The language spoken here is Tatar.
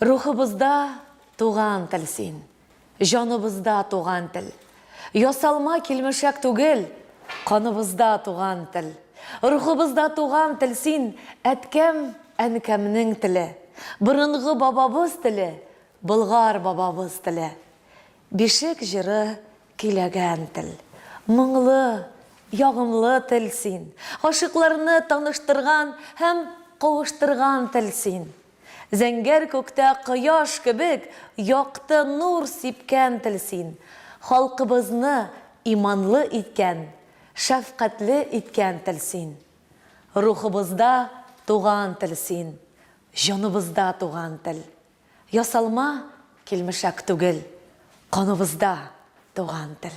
Рухыбызда туган тел син, Җаныбызда туган тел. Ясалма килмешәк түгел, Каныбызда туган тел. Рухыбызда туган тел син, Әткәм, әнкәмнең теле. Борынгы бабабыз теле, Болгар бабабыз теле. Бишек җыры көйләгән тел. Моңлы, ягымлы тел син. Гашыйкларны таныштырган һәм кавыштырган тел син. Зәңгәр күктә кояш кебек якты нур сипкән тел син. Халкыбызны иманлы иткән, шәфкатьле иткән тел син. Рухыбызда туган тел син, җаныбызда туган тел. Ясалма килмешәк түгел, каныбызда туган тел.